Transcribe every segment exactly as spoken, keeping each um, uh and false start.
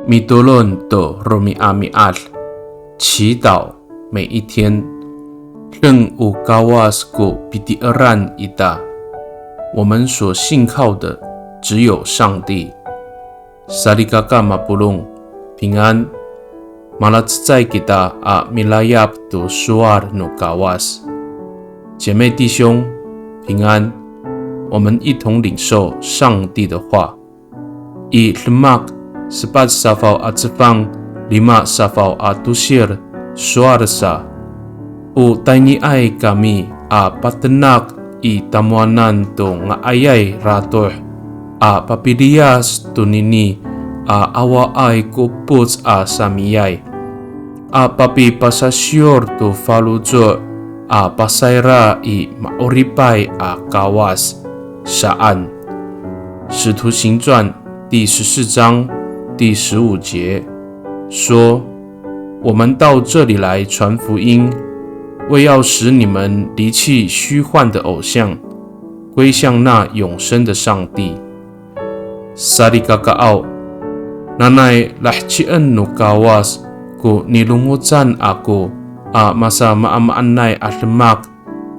Mitolon to romi'ami'ad, 祈祷每一天。Deng o Kawas ko pitieran ita, 我们所信靠的只有上帝。Salikaka mapolong, 平安。Malacecay kita a milayap to sowal no Kawas. 姐妹弟兄，平安。我们一同领受上帝的话。I Demak sepat safaw a cefang, lima safaw a tosir, sowal sa, o tayniay kami a patenak i tamowanan to nga'ayay ratoh a papiliyas tonini a awaay ko epoc a samiyay, a papipasasiyor to faloco' a pasayra i ma'oripay a Kawas saan. 使徒行传第十四章第十五节说，我们到这里来传福音，为要使你们离弃虚幻的偶像，归向那永生的上帝。Salikakaaw, nanay lahecien no Kawas ko nilongocan ako a masamaamaanay a demak,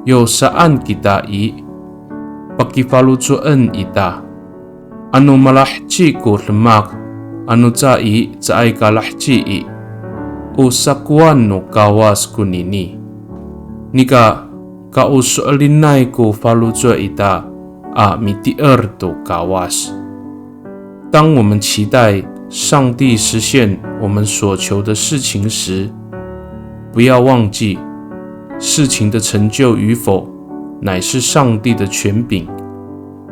yo saan kita i, pakifaloco'en ita. Ano malaheci ko demak, ano ca i caay ka laheci i, o sakowan no Kawas konini. Nika, ka o so'elinay ko faloco' ita a mitier to Kawas. 当我们期待上帝实现我们所求的事情时，不要忘记，事情的成就与否乃是上帝的权柄，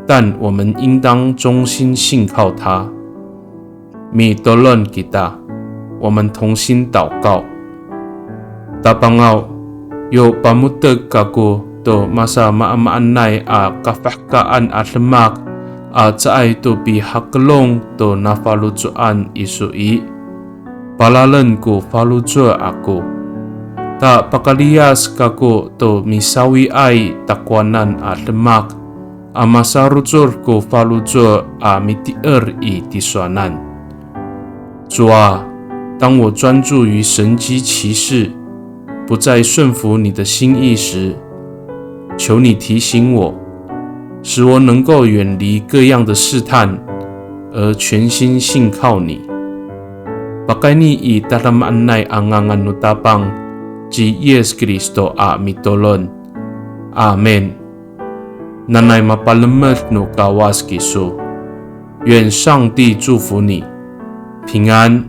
但我们应当忠心信靠他。Mitolon kita, 我们同心祷告。Tapangaw, yo pamotek kako to masamaamaanay a kafahkaan a demak a caay to pihakelong to nafaloco'an iso i, palalen ko faloco' ako. Ta pakaliyas kako to misawiay takowanan a demak a masarocod ko faloco' a mitier i tisowanan. 主啊，当我专注于神迹奇事，不再顺服你的心意时，求你提醒我，使我能够远离各样的试探，而全心信靠你。Pakayni i tadamaanay a ngangan no Tapang ci Yis Kristo a mitolon. Amin. Nanay mapalemed no Kawas kiso. 愿上帝祝福你，平安。